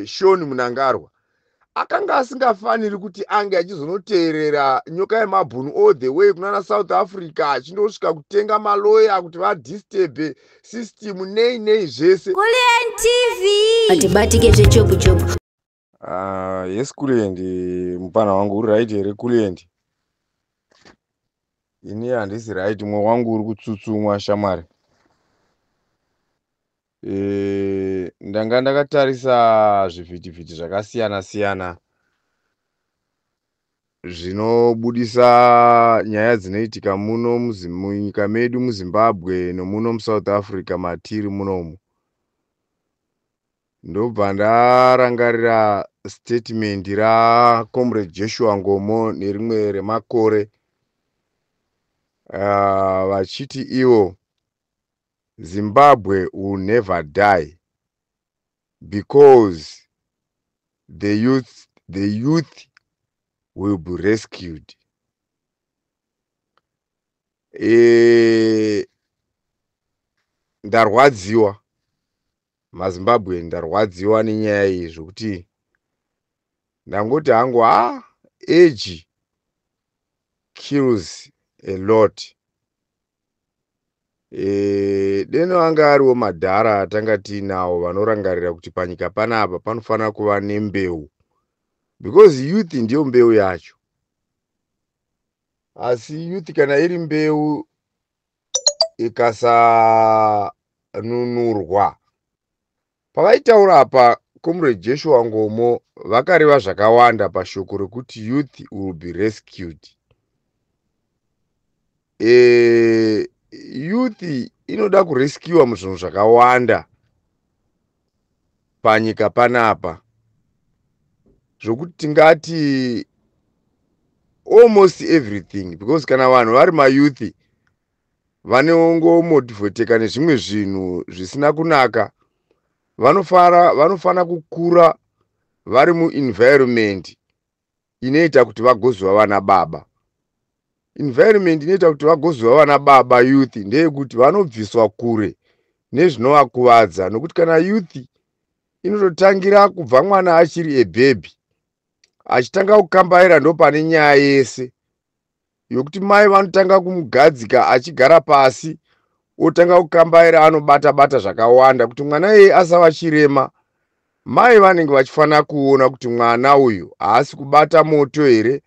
Sean Mnangagwa akanga asingafaniri kuti ange achizonoteerera Nyoka Yemabhunu all the way kunana South Africa, achindosvika kutenga maloya kuti vadisturbe system, nei nei zvese. Kulliant TV. Atibatike zvechopu chopu. Yes, Kulliant, mupana wangu, uri right here, Kulliant? Ini handisi right, mwoyo wangu uri kutsutsumwa, shamwari. Ndanga ndakatarisa zvivhitivhiti zvakasiyana siyana zvinobudisa nyaya dzinoitika muno munyika medu muZimbabwe nomuno muSouth Africa matiri munomu. Ndobva ndarangarira statement raComrade Joshua Ngomo nerimwe remakore, vachiti ivo Zimbabwe will never die because the youth will be rescued. Ndarwadziwa, maZimbabwe, ndarwadziwa nenyaya iyi zvokuti ndangoti hangu, ha, age kills a lot. Deno anga ariwo madhara atanga tiinawo vanorangarira kuti panyika panapa panofanira kuva nembeu, because youth ndiyo mbeu yacho. Asi youth kana iri mbeu ikasanunurwa, pavaitaura apa Comrade Joshua Ngomo vakareva zvakawanda pashoko rekuti youth will be rescued. Youth inoda kurescuwa muzvinhu zvakawanda panyika panapa, zvokuti tingati almost everything, because kana vanhu vari mayouth vanongomotivateka nezvimwe zvinhu zvisina kunaka. Vanofanira kukura vari muenvironment inoita kuti vagozova vana baba. Environment inoita kuti vagozova vana baba youth ndeyekuti vanobviswa kure nezvinovakuvadza, nokuti kana youth inototangira kubva mwana achiri ebhebhi achitanga kukambaira, ndo pane nyaya yese yokuti mai vanotanga kumugadzika achigara pasi, otanga kukambaira, anobata bata zvakawanda kuti mwana iyeye asava chirema. Mai vanenge vachifanira kuona kuti mwana uyu haasi kubata moto here,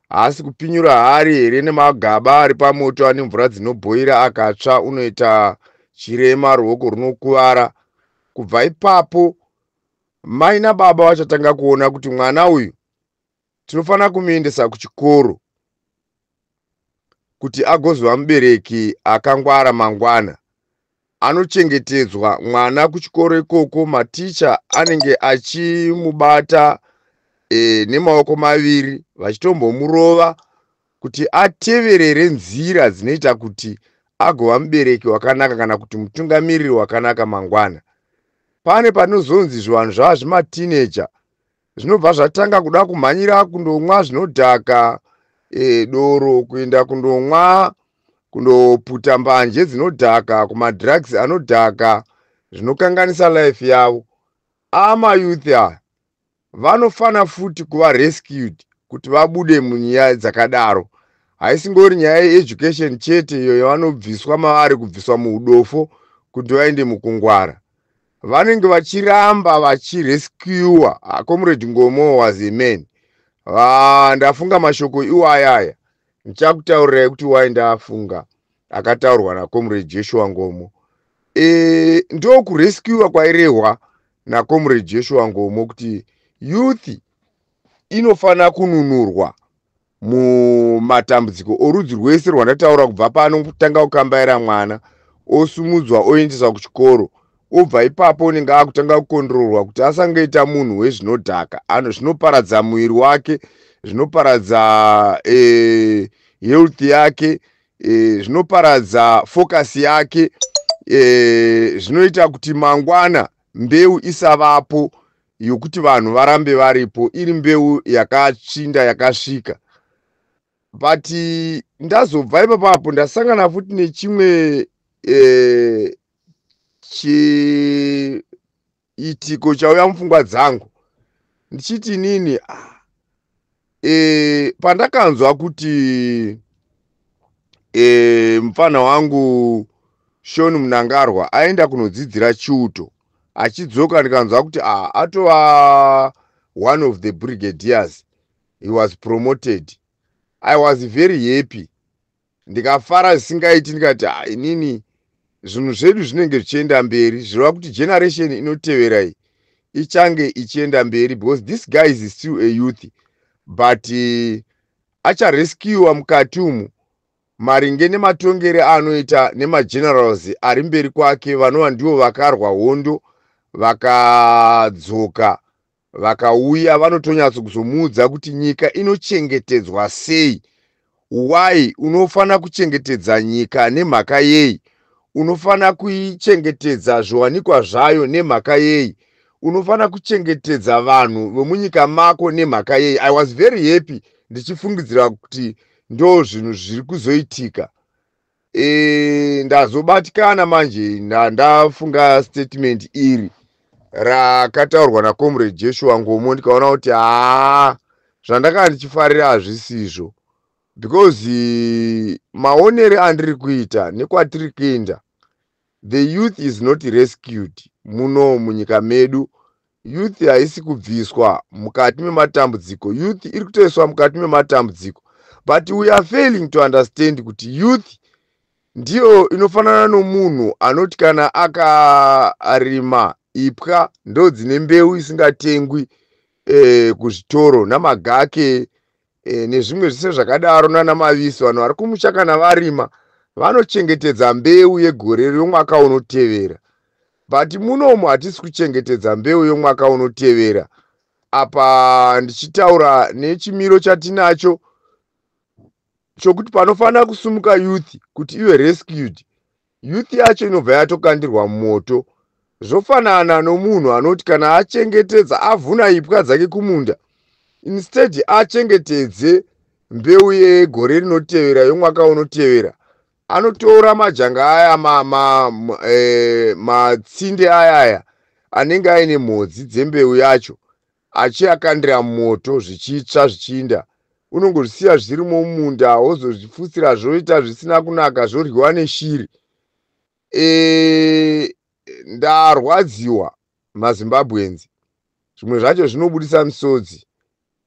haasi kupinyura hari here nemagaba ari pamoto ane mvura dzinobhoira, akatsva unoita chirema, ruoko runokuvara. Kubva ipapo mai nababa vachatanga kuona kuti mwana uyu tinofanira kumuendesa kuchikoro kuti agozova mubereki akangwara mangwana. Anochengetedzwa mwana kuchikoro ikoko, maticha anenge achimubata nemaoko maviri, vachitombomurova kuti ateverere nzira dzinoita kuti agova mubereki wakanaka kana kuti mutungamiriri wakanaka mangwana. Pane panozonzi zvivanhu zvava zvimateenager, zvinobva zvatanga kuda kumhanyira kundomwa zvinodhaka, doro, kuenda kundomwa, kundoputa mbanje dzinodhaka, kumadrugs anodhaka, zvinokanganisa life yavo. Amayouth aya vanofana futi kuva rescued kuti vabude munyaya dzakadaro. Haisingori nyaya yeeducation chete iyo yavanobviswa mavari, kubviswa muudofo kuti vaende mukungwara. Vanenge vachiramba vachirescuwa. Comrade Ngomo was a man. Ndafunga mashoko iwayaya, ndichakutaurirai kuti wai ndaafunga, akataurwa naComrade Joshua Ngomo. Ndokurescuwa kwairehwa naComrade Joshua Ngomo kuti youth inofanira kununurwa mumatambudziko orudzi rwese rwandataura, kubva panotanga kukambaira mwana, osumudzwa, oendeswa kuchikoro, obva ipapo unenge akutanga kucontrolwa kuti asangoita munhu wezvinodhaka ano zvinoparadza muviri wake, zvinoparadza health yake, zvinoparadza focus yake, zvinoita kuti mangwana mbeu isavapo yokuti vanhu varambe varipo iri mbeu yakatsvinda yakasvika. But ndazobva ipapapo ndasangana futi nechimwe chiitiko chauya mupfungwa dzangu. Ndichiti inini, pandakanzwa kuti mufana wangu Sean Mnangagwa aenda kunodzidzira chiuto, achidzoka ndikanzwa kuti atova one of the brigadiers, he was promoted, I was very happy. Ndikafara zvisingaiti, ndikati, "Ah, inini zvinhu zvedu zvinenge zvichienda mberi, zvireva kuti generation inotevera iyi ichange ichienda mberi, because this guy is still a youth, but acharescuwa mukati umu maringe nematongere aanoita nemagenerals ari mberi kwake, vanova ndivo vakarwa hondo, vakadzoka, vakauya vanotonyatso kuzomuudza kuti nyika inochengetedzwa sei, why unofanira kuchengetedza nyika, nemhaka yei unofanira kuichengetedza, zviwanikwa zvayo nemhaka yei unofanira kuchengetedza vanhu vemunyika mako nemhaka yei." I was very happy ndichifungidzira kuti ndo zvinhu zviri kuzoitika. Ndazobatikana manje ndafunga statement iri rakataurwa nacomrade Joshua Ngomo, ndikaona kuti haa, zvandakanga ndichifarira hazvisizvo, because maonere andiri kuita nekwatiri kuenda, the youth is not rescued muno munyika medu. Youth haisi kubviswa mukati mematambudziko, youth iri kutoiswa mukati mematambudziko. But we are failing to understand kuti youth ndiyo inofanana nomunhu anoti kana akarima ipwa, ndo dzine mbeu isingatengwi kuzvitoro, namagake nezvimwe zvise zvakadaro, nanamavisi. Vanhu vari kumusha kana varima vanochengetedza mbeu yegore romwaka unotevera, but munomu hatisi kuchengetedza mbeu yomwaka unotevera. Apa ndichitaura nechimiro chatinacho chokuti panofanira kusumuka youth kuti ive rescued, youth yacho inobva yatokandirwa mumoto. Zvofanana nomunhu anoti kana achengetedza, avhuna ipwa dzake kumunda, instead achengetedze mbeu yegore rinotevera, yomwaka unotevera, anotora majanga aya, matsinde ayaya anenge aine mhodzi dzembeu yacho, achiakandira mumoto, zvichitsva zvichiinda. Unongozvisiya zvirimo mumunda, wozozvifutsira, zvoita zvisina kunaka, zvoryiwa neshiri. Ndarwadziwa maZimbabweans, zvimwe zvacho zvinobudisa misodzi,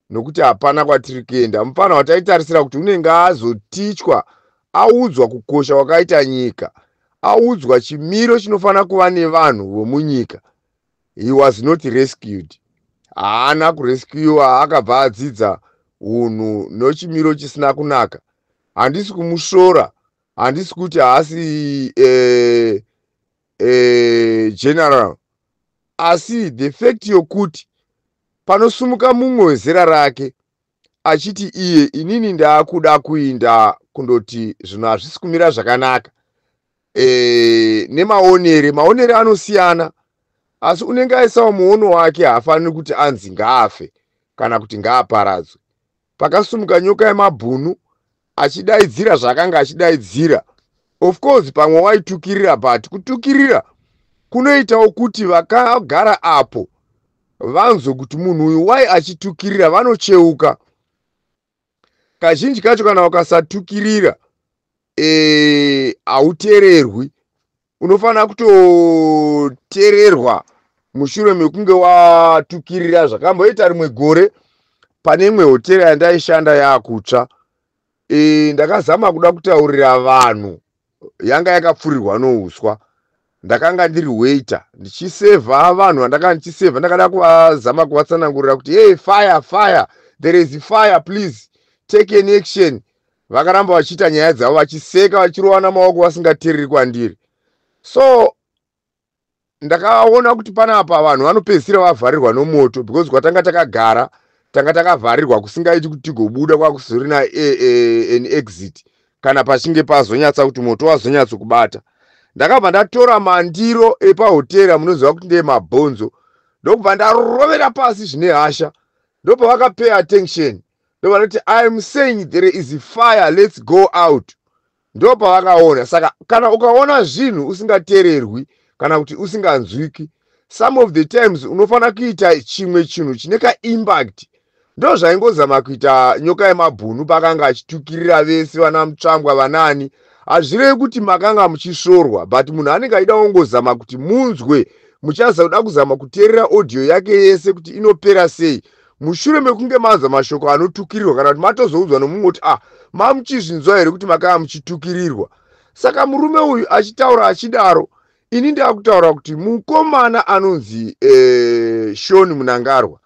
nokuti hapana kwatiri kuenda. Mufana wataitarisira kuti unenge azotichwa, audzwa kukosha kwakaita nyika, audzwa chimiro chinofanira kuva nevanhu vomunyika, he was not rescued. Haana kurescuwa, akabva adzidza unhu nochimiro chisina kunaka. Handisi kumusvora, handisi kuti haasi general, asi the fact yokuti panosumuka mumwe wezera rake achiti iye, "Inini ndaakuda kuinda kundoti zvinhu hazvisi kumira zvakanaka," nemaonere, maonere anosiyana, asi unenge aisawo muono wake, haafaniri kuti anzi ngaafe kana kuti ngaaparadzwe. Pakasumuka nyoka yemabhunu achidaidzira zvaakanga achidaidzira, of course pamwe waitukirira, but kutukirira kunoitawo kuti vakagara apo vanzwe kuti munhu uyu wai achitukirira, vanocheuka. Kazhinji kacho kana ukasatukirira, hauteererwi. Unofanira kutoteererwa mushure mekunge watukirira. Zvakamboita rimwe gore pane imwe hotera yandaishanda yaakutsva. Ndakazama kuda kutaurira vanhu, yanga yakapfurirwa nouswa. Ndakanga ndiri waiter ndichisevha vanhu vandakanga ndichisevha. Ndakada kuvazama kuvatsanangurira kuti, "Hey, fire, fire, there is fire, please take an action." Vakaramba vachiita nyaya dzavo, vachiseka, vachirovana maoko, vasingateereri kwandiri. So ndakaona kuti panapa vanhu vanopedzisira vavharirwa nomoto, because kwatanga takagara tanga takavharirwa kusingaiti kuti tigobuda, kwakusirina an exit kana pachinge pazonyatsa kuti moto wazonyatsokubata. Ndakabva ndatora mandiro epahotera, munoziva kuti ndeemabhonzo, ndokubva ndarovera pasi zvine hasha. Ndopavakapay attention, ndovanoti, "I am saying there is fire, let's go out." Ndopavakaona. Saka kana ukaona zvinhu usingateererwi kana kuti usinganzwiki. Some of the times unofanira kuita chimwe chinhu chine kaimpact. Ndo zvaingozama kuita Nyoka Yemabhunu paakanga achitukirira vese vana Mutsvangwa, vanani. Hazvirevi kuti makanga muchisvorwa, but munhu anenge achida kungozama kuti munzwe. Muchazoda kuzama kuteerera audio yake yese kuti inopera sei mushure mekunge manzwa mashoko anotukirirwa, kana kuti matozoudzwa nomumwe kuti, "Ah, mamuchizvinzwa here kuti makanga muchitukirirwa?" Saka murume uyu achitaura achidaro, ini ndakutaura kuti mukomana anonzi Sean Mnangagwa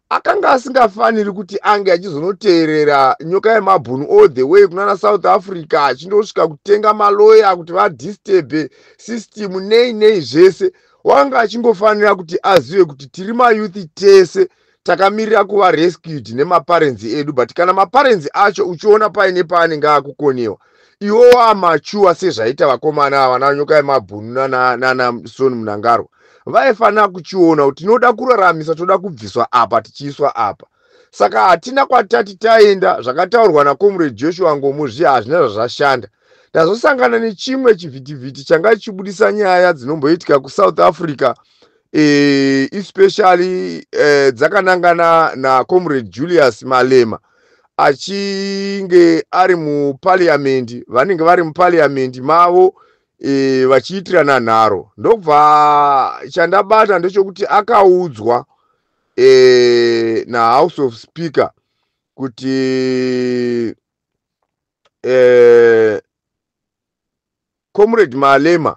akanga asingafaniri kuti ange achizonoteerera Nyoka Yemabhunu all the way kunana South Africa, achindosvika kutenga maloya kuti vadisturbe system, nei nei zvese. Wanga achingofanira kuti azive kuti tiri mayouth tese takamirira kuva rescued nemaparents edu. But kana maparents acho uchiona paine paanenge akukonewa, iwo wamachuwa sezvaita vakomana vana Nyoka Yemabhunu nana Sean Mnangagwa, vaifanira kuchiona kuti tinoda kuraramisa, toda kubviswa apa tichiiswa apa. Saka hatina kwatati taenda. Zvakataurwa nacomrade Joshua Nkomo zviya hazvina zvazvashanda. Ndazosangana nechimwe chivhitivhiti changa chichibudisa nyaya dzinomboitika kuSouth Africa, especially dzakanangana nacomrade Julius Malema achinge ari muparliament. Vanenge vari muparliament mavo vachiitirana nharo. Ndobva chandabata ndechekuti akaudzwa naHouse of Speaker kuti "Comrade Malema,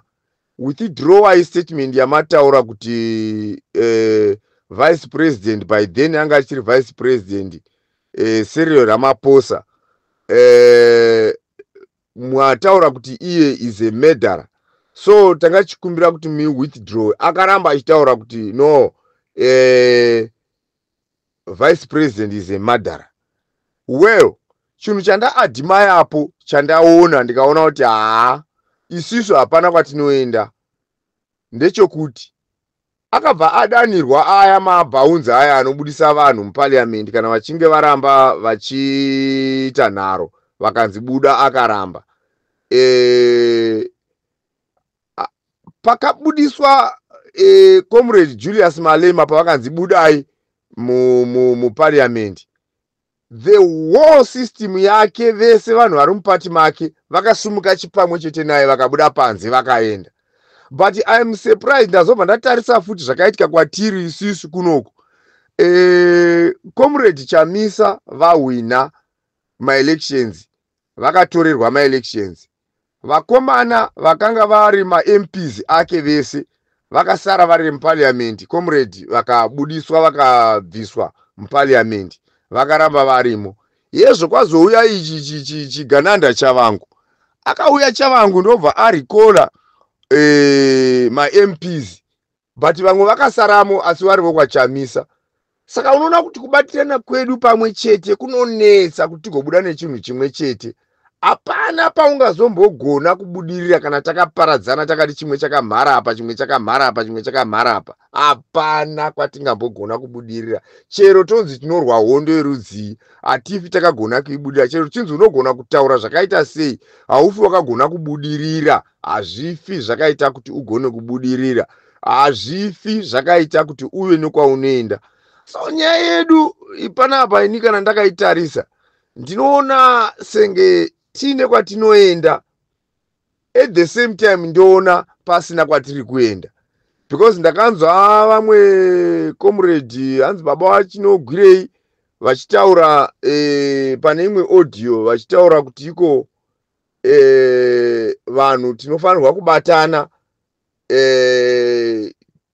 withdrawai statement yamataura kuti vice president," by then anga achiri vice president, Cyril Ramaphosa, "mwataura kuti iye is a murderer, so tanga tichikumbira kuti muwithdraw." Akaramba achitaura kuti, "No, vice president is a murderer." Well, chinhu chandaadmirepo, chandaona ndikaona kuti haa, isisu hapana kwatinoenda, ndechekuti akabva adanirwa aya mabouncer aya anobudisa vanhu muparliament kana vachinge varamba vachiita nharo, vakanzi buda, akaramba. Pakabudiswa comrade Julius Malema, pavakanzi budai muparliament, the whole system yake, vese vanhu vari mupati make vakasumuka chipamwe chete naye, vakabuda panze vakaenda. But I am surprised, ndazobva ndatarisa futi zvakaitika kwatiri isusu kunoku. Comrade Chamisa vahwina maelections, vakatorerwa maelections. Vakomana vakanga vari maMPs ake vese vakasara vari muparliament. Comrade vakabudiswa, vakabviswa muparliament, vakaramba varimo. Yezvo kwazouya ichi chigananda Tshabangu. Akauya Tshabangu, ndobva arecalla maMPs, but vamwe vakasaramo asi vari vokwaChamisa. Saka unoona kuti kubatirana kwedu pamwe chete kunonetsa kuti tigobuda nechinhu chimwe chete. Hapana paungazombogona kubudirira kana takaparadzana, takati chimwe chakamhara apa, chimwe chakamhara apa, chimwe chakamhara apa. Hapana kwatingambogona kubudirira. Chero tonzi tinorwa hondo yerudzii, hatifi takagona kuibudirira. Chero chinzi unogona kutaura zvakaita sei, haufi wakagona kubudirira. Hazvifi zvakaita kuti ugone kubudirira, hazvifi zvakaita kuti uve nekwaunoenda. So nyaya yedu panapa, ini kana ndakaitarisa, ndinoona senge tiine kwatinoenda, at the same time ndoona pasina kwatiri kuenda, because ndakanzwa vamwe comrade, hanzi baba vaChinogwirei, vachitaura pane imwe audio, vachitaura kuti iko vanhu tinofanirwa kubatana,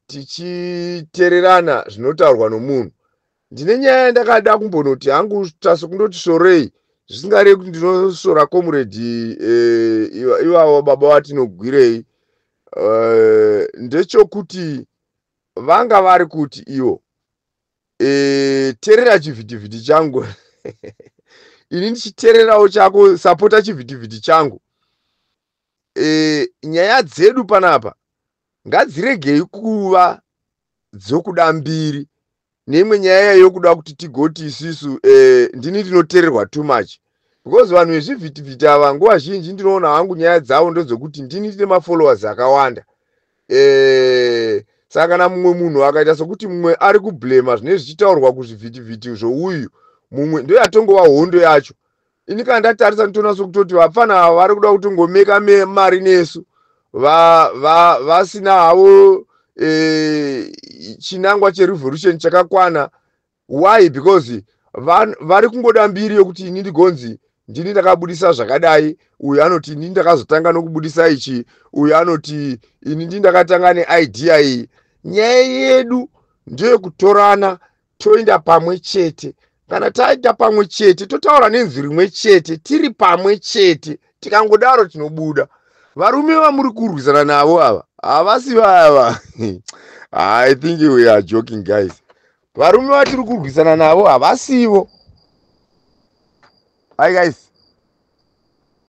tichiteererana zvinotaurwa nomunhu. Ndine nyaya yandakada kumbonoti hangu tasokundoti sorei, zvisingarevi kuti ndinosora comrade ivavo baba vaTinogwirei. Ndechokuti vanga vari kuti ivo, "Teerera chivhitivhiti changu, ini ndichiteererawo chako, sapota chivhitivhiti changu. Nyaya dzedu panapa ngadziregei kuva dzokuda mbiri neimwe nyaya yokuda kuti tigoti isusu ndini ndinoteererwa too much," because vanhu vezvivhitivhiti ava nguva zhinji ndinoona hangu nyaya dzavo ndedzekuti ndini ndine mafollowers akawanda. Saka kana mumwe munhu akaita sokuti mumwe ari kublema zvinenge zvichitaurwa kuzvivhitivhiti zvouyu mumwe, ndoyatongova hondo yacho. Ini kana ndatarisa, nditoona sokutoti vapfana ava vari kuda kutongomeka mari nesu, vasina havo chinangwa cherevolution chakakwana. Why? Because vari kungoda mbiri yokuti ini ndigonzi ndini ndakabudisa zvakadai, uyu anoti ini ndakazotanga nokubudisa ichi, uyu anoti ini ndini ndakatanga neidea iyi. Nyaya yedu ndeyekutorana, toenda pamwe chete. Kana taita pamwe chete, totaura nenzwi rimwe chete, tiri pamwe chete, tikangodaro tinobuda. Varume vamuri kurwisana navo ava havasi vava. I think we are joking, guys. Varume vatiri kurwisana navo havasivo. Hi guys.